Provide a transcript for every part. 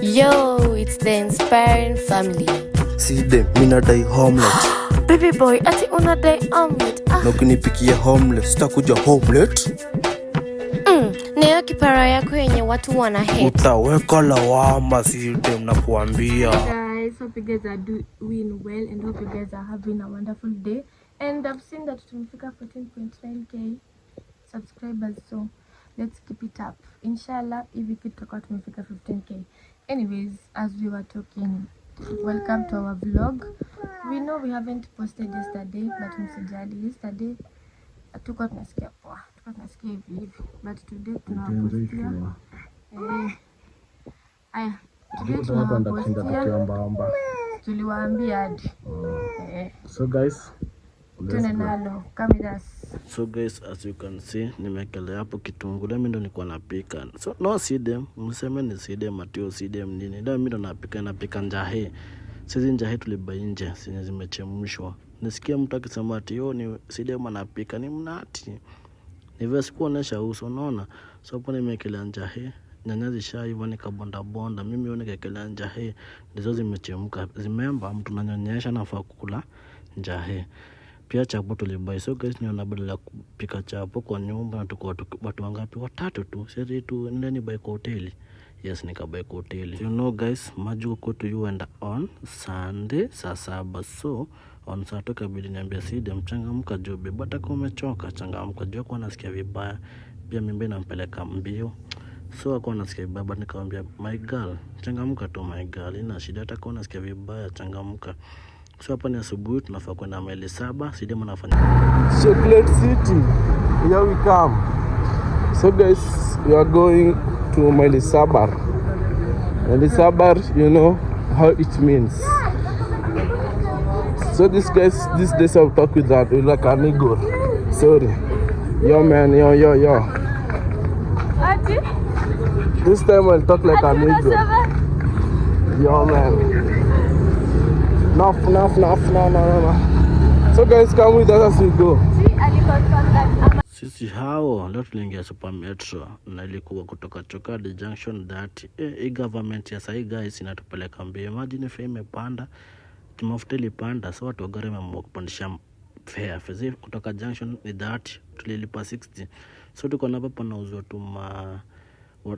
Yo, it's the inspiring family. Side, mi nadai omelet. Baby boy, ati unadai omelet. Ah, Na ukinipikia omelet, sitakuja homelet. Na hiyo kipara yako yenye watu wana hate. Utaweka lawama, Side, nakuambia. Guys, hope you guys are doing well and hope you guys are having a wonderful day. And I've seen that tumefika 14.9K subscribers, so let's keep it up. Inshallah, hii wiki tutakuwa tumefika 15K. Anyways, as we were talking, welcome to our vlog. We know we haven't posted yesterday, but msijali. Yesterday hatukuwa tunasikia poa, tulikuwa tunasikia hivi hivi, but today tunawapostia. Aya, today tunawapostia, tuliwaambia hadi So guys, let's tuende go. Nalo cameras. So guys, as you can see, nimekelea hapo kitunguu. Leo mimi ndo nilikuwa napika. So no sidem, mseme ni sidem atio sidem nini. Leo mimi ndo napika njahe. Sisi njahe tulibuy nje zenye zimechemshwa. Nisikia mtu akisema ati yo ni sidem anapika ni mnati. Ni vile sikuonesha uso, unaona? So hapo nimekelea njahe. Nyanya zishaiva nikabonda bonda. Mimi yo nikaekelea njahe. Ndizo zimechemka. Zimemba mtu nanyonyesha nafaa kukula njahe. Pia chapo tulibuy. So guys, niona badala ya kupika chapo kwa nyumba na tuko watu wangapi? Watatu tu. Sisi tu nile ni buy kwa hoteli. Yes, nikabuy kwa hoteli. You know guys, maji huko kwetu huenda on Sunday saa 7. So on Saturday kabidi niambia Sidi, mchangamka juu babe, hata kama umechoka changamka juu, kwa nasikia vibaya. Pia mimba inampeleka mbio. So akawa nasikia vibaya, but nikamwambia, "My girl, changamka tu my girl, ina shida hata kama unasikia vibaya, changamka." So hapa ni asubuhi, tunafaa kwenda maili 7. Sidi anafanya Chocolate City, here we come. So guys, we are going to Maili Saba. Maili Saba, you know how it means. So this guys, these days I'll talk with that, with like a nigger. Sorry. Yo man, yo yo yo. Ati? This time I'll talk like a nigger. Yo man. Enough, enough, enough, no, no, no, no. So guys, come with us as we go. Sisi hao leo tuliingia Super Metro na ilikuwa kutoka Chokaa hadi Junction 30. Hii government ya sahii guys inatupeleka mbio. Imagine fare imepanda, mafuta ilipanda, so watu wa gari wameamua kupandisha fare. Fare kutoka Junction ni 30, tulilipa 60. So tuko na hapa panauzwa tuma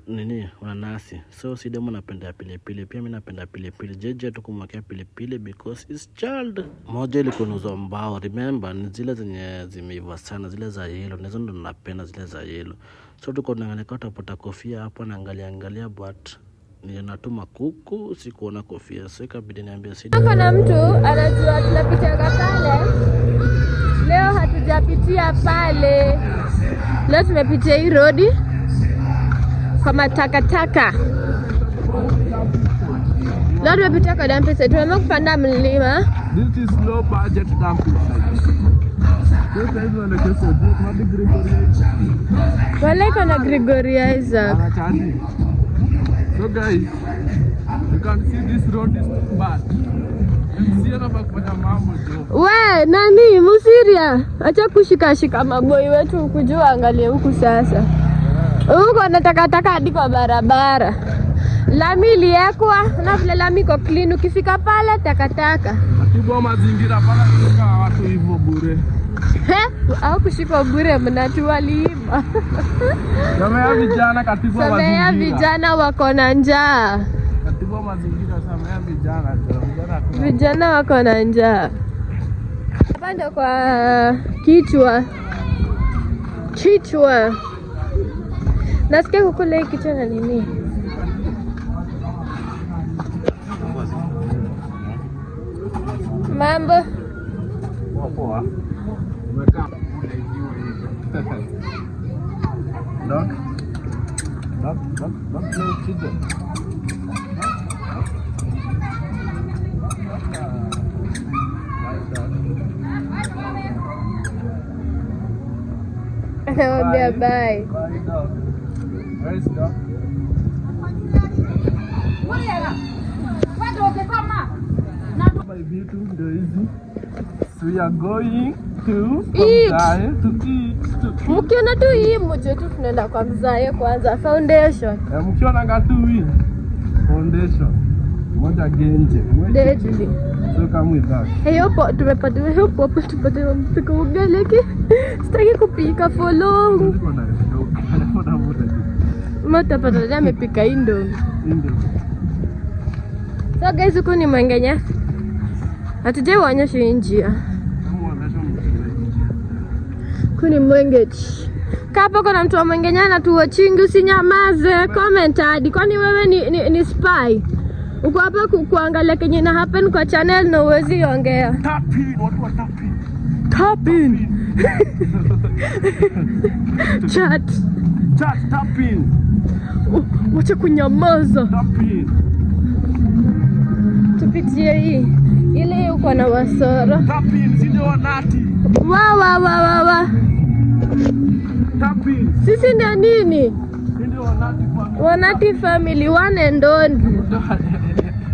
nini unanasi. So Sidemo napenda pilipili, pia mi napenda pilipili. Jeje tukumwekea pilipili because it's child. Moja ilikuwa inauzwa mbao, remember ni zile zenye zimeiva sana, zile za yellow, nazo ndo napenda zile za yellow. So tuko tunaangalia kama tutapata kofia hapa, naangalia angalia, but ninatuma kuku sikuona kofia, so ikabidi niambie Sidi. Kuna mtu anajua tunapitiaga pale. Leo hatujapitia pale, leo tumepitia hii road kwa matakataka. Leo tumepitia kwa dumping site, tumeamua kupanda mlima. This is low budget dumping site. Sasa hivi wanaelekea juu hadi Gregory. Wale iko na Gregory Isaac. Anachaji. So guys, you can see this road is too bad. MC anafaa kufanya mambo jo. We nani Musiria, acha kushikashika maboi wetu huku juu, angalie huku sasa. Huko na takataka hadi kwa barabara. Lami iliekwa na vile lami iko clean, ukifika pale takataka. Katibu wa mazingira pala kushika watu hivyo bure. He, au kushikwa bure, mnatu waliiba. Samea vijana, katibu wa Samea mazingira. vijana wako na njaa, Katibu wa mazingira, samea vijana jo. Vijana hakuna. Vijana wako na njaa. Hapa ndo kwa kichwa kichwa, nasikia kukula hii kichwa na nini. Mambo. Poa poa. Umekaa Dog. Dog, dog, dog play with children. Bye, dog. Anamwambia bye. Bye, dog. Where is dog? Buy vitu ndio hizi. So we are going to Eat. Mzae to eat to eat. Mkiona tu hii mje tu tunaenda kwa mzae kwanza foundation. Eh, mkiona ngatu hii Foundation. Moja genje. Deadly. So come with us. Hiyo po tumepata hiyo popo tupate mpika ugali ki. Sitaki kupika for long. Niko na Mtapata dada amepika indomie. Indomie. So guys, huku ni Mwengenya. Hatujaiwaonyesha hii njia. Huku ni Mwengech. Kapo kuna mtu wa Mwengenya anatuwatchingi, usinyamaze, comment hadi. Kwani wewe ni spy? Uko hapa kuangalia kenye ina happen kwa channel na uwezi ongea. Tap in, watu wa tap in. Tap in. Chat. Chat, tap in. Oh, wacha kunyamaza. Tap in. Tupitie hii. Ile uko na wasoro. Tap in, si ndio wanati. Wa wa wa wa wa. Tap in. Sisi ndio nini? Si ndio wanati kwa Wanati family one and only.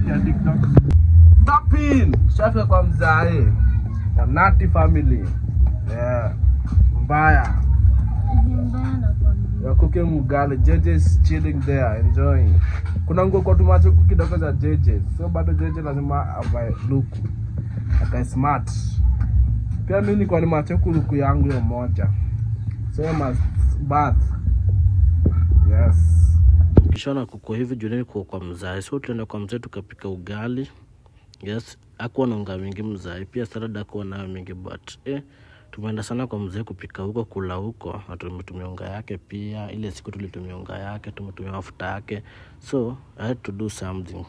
ya TikTok. Tap in. Shafika kwa mzae. Wanati family. Yeah. Mbaya. We are cooking ugali. JJ is chilling there enjoying. Kuna nguo kwa tumacho kidogo za JJ. So bado JJ lazima avae luku. Akae smart. Pia mimi nilikuwa ni macho luku yangu hiyo moja. So I must bath. Yes. Ukishaona kuko hivi jueni kuko kwa mzae. So tulienda kwa mzae tukapika ugali. Yes, hakuwa na unga mingi mzae, pia salad hakuwa nayo mingi, but tumeenda sana kwa mzee kupika huko, kula huko, na tumetumia unga yake pia. Ile siku tulitumia unga yake, tumetumia mafuta yake, so I had to do something.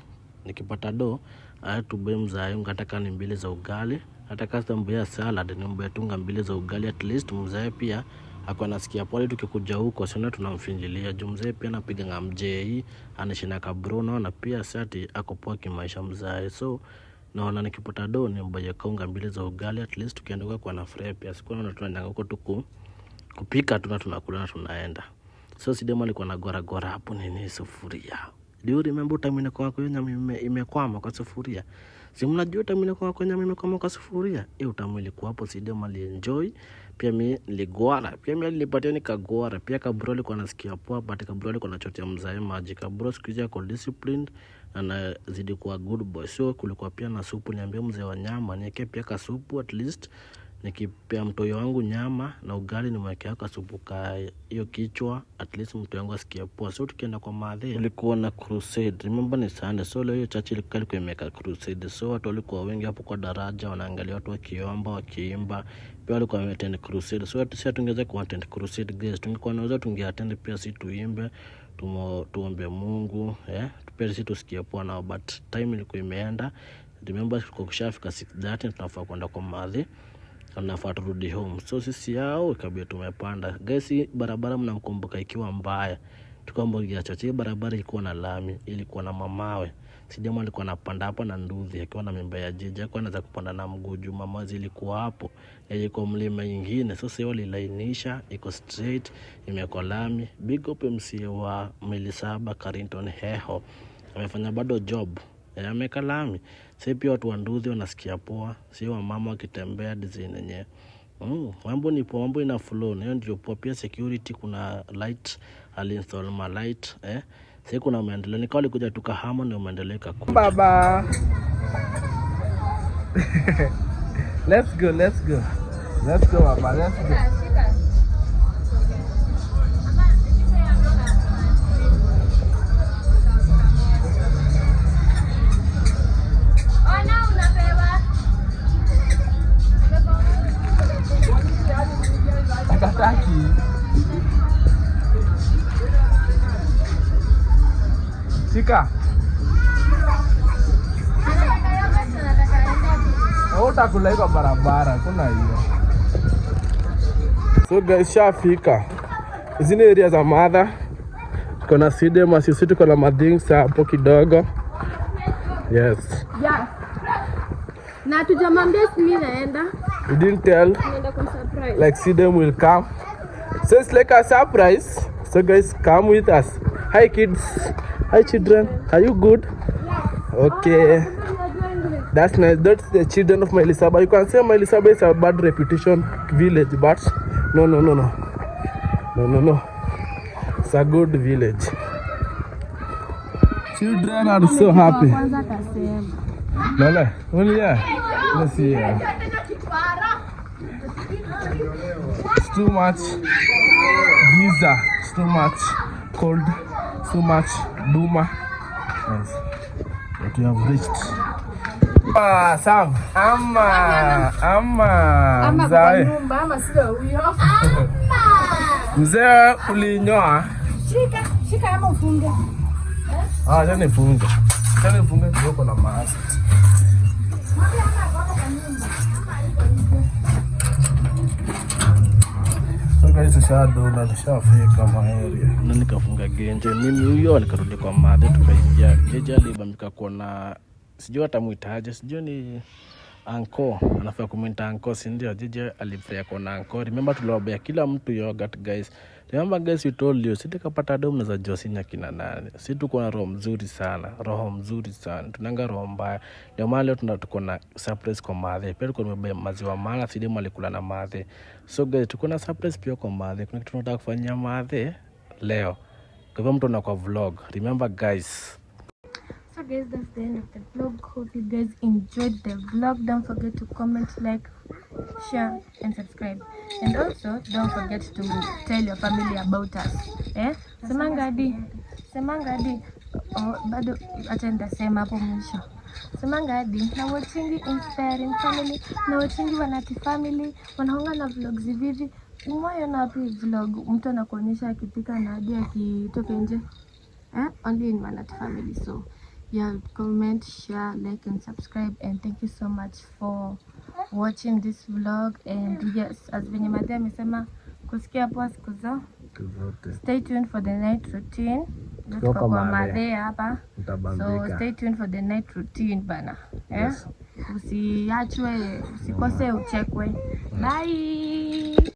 Nikipata do, I had to buy mzae unga, hata kama ni mbili za ugali, hata kama sitambuya salad, nimbuye tu unga mbili za ugali, at least mzae pia akuwa anasikia pole. Tukikuja huko siona tunamfinjilia juu mzee pia anapiga ngamjei, anashinda kabro, naona pia si ati ako poa kimaisha mzae. So naona nikipata do nimbuye kaunga mbili za ugali, at least tukienda huko kwa nafurahi pia. Sikuwa naona tunaenda huko tu kupika tu na tunakula na tunaenda. So Sidemo alikuwa na gora gora hapo nini sufuria. Do you remember time inakuwa kwa nyama imekwama kwa sufuria? Si mnajua time inakuwa kwa nyama imekwama kwa sufuria? Hiyo utamu ilikuwa hapo, Sidemo alienjoy. Pia mimi niligwara. Pia mimi alinipatia nikagwara. Pia Kabro alikuwa anasikia poa, but Kabro alikuwa anachotea mzae maji. Kabro siku hizi ako disciplined na anazidi kuwa good boy. So kulikuwa pia na supu, niambia mzee wa nyama niweke pia kasupu, at least nikipea mtoyo wangu nyama na ugali nimwekea kasupu ka hiyo kichwa, at least mtoyo wangu asikie poa. So tukienda kwa madhe kulikuwa na crusade, remember ni Sunday, so leo hiyo church ilikuwa imeweka crusade, so watu walikuwa wengi hapo kwa daraja wanaangalia watu wakiomba wakiimba, pia walikuwa wameattend crusade. So sisi hatungeweza kuattend crusade guys, tungekuwa naweza tungeattend pia, si tuimbe tuombe Mungu, pia si tusikie poa nao, but time ilikuwa imeenda. Remember kwa kushafika 6:30 tunafaa kwenda kwa madhe, tunafaa turudi home. So sisi yao ikabidi tumepanda. Guys, hii barabara mnamkumbuka ikiwa mbaya, tukambogia chache. Hii barabara ilikuwa na lami, ilikuwa na mamawe. Sidemo alikuwa anapanda hapa na nduthi akiwa na mimba ya jiji, alikuwa anaweza kupanda na mguu juu mamawe zilikuwa hapo, na ilikuwa mlima ingine. Sasa hiyo walilainisha, iko straight, imewekwa lami. Big up MCA wa Maili Saba Carrington Heho amefanya bado job, ameweka lami. Sasa pia watu wa nduthi wanasikia poa, si wamama wakitembea design yenyewe. Mambo ni poa, mambo ina flow. Na hiyo ndio poa. Pia security kuna light, aliinstall ma light. Sasa kuna maendeleo, nikawa alikuja tukahama ndio maendeleo ikakuja. Baba. Let's go, let's go. Let's go, Baba, let's go. Ona unapewa. Takataki. Shika. Utakula kwa barabara, kuna hiyo. So guys, shafika. Hizi ni area za Madha. Tuko na Side Masisi, tuko na madhings hapo kidogo. Yes. Yes. Na tujamwambia mimi naenda. We didn't tell Naenda kwa surprise. like Sidem will come. So it's like a surprise. So guys, come with us. Hi kids. Hi children. Are you good? Okay. That's nice. That's the children of Mailisaba. You can say Mailisaba is a bad reputation village, but no, no, no, no. No, no, no. It's a good village. Children are so happy. Kwanza akasema. Lole, ulia. Let's see here. It's too much giza. It's too much cold. It's too much duma. Yes. But we have reached. Ah, Sam. Ama. Ama. Mzee. Nyumba ama sio huyo. Mzee, ulinyoa. Shika, shika ama ufunge. Ah, acha nifunge. Acha nifunge kidogo na maasi. So guys, tushadunda, tushafika maarea. Na nikafunga genje mimi huyo, nikarudi kwa madhe, tukaingia. Jeje alibambika kuona, sijui atamwitaje, sijui ni uncle, anafaa kumwita uncle, si ndio? Jeje alifurahia kuona uncle. Remember tuliwabea kila mtu yogurt, guys. Remember guys, we told you, si tukapata domu za Josina kina nani. Si tuko na roho mzuri sana, roho mzuri sana. Tunanga roho mbaya. Ndio maana leo tuna tuko na surprise kwa madhe. Pia tuko tumebeba maziwa mala, sidemu alikula na madhe. So guys, tuko na surprise pia kwa madhe. Kuna kitu tunataka kufanyia madhe leo. Kwa hivyo mtu kwa vlog. Remember guys. So guys, that's the end of the vlog. Hope you guys enjoyed the vlog. Don't forget to comment, like, share and subscribe. And also don't forget to tell your family about us. Eh? Semanga hadi. Semanga hadi. Oh, bado acha nitasema hapo mwisho. Semanga hadi na watchingi Inspiring Family, na watchingi Wanati Family, wanaonga na vlogs hivi. Umewahi wapi vlog mtu anakuonyesha akipika na hadi akitoka nje? Eh? Only in Wanati Family. So yeah, comment, share, like and subscribe, and thank you so much for watching this vlog. And yes, as venye Madhe amesema, kusikia poa siku zo Zote. Stay tuned for the night routine. Tukiwa Tuko kwa kwa Madhe. Madhe hapa, so Mtabambika. stay tuned for the night routine bana, eh? Yes. Usiachwe, usikose, uchekwe. Bye.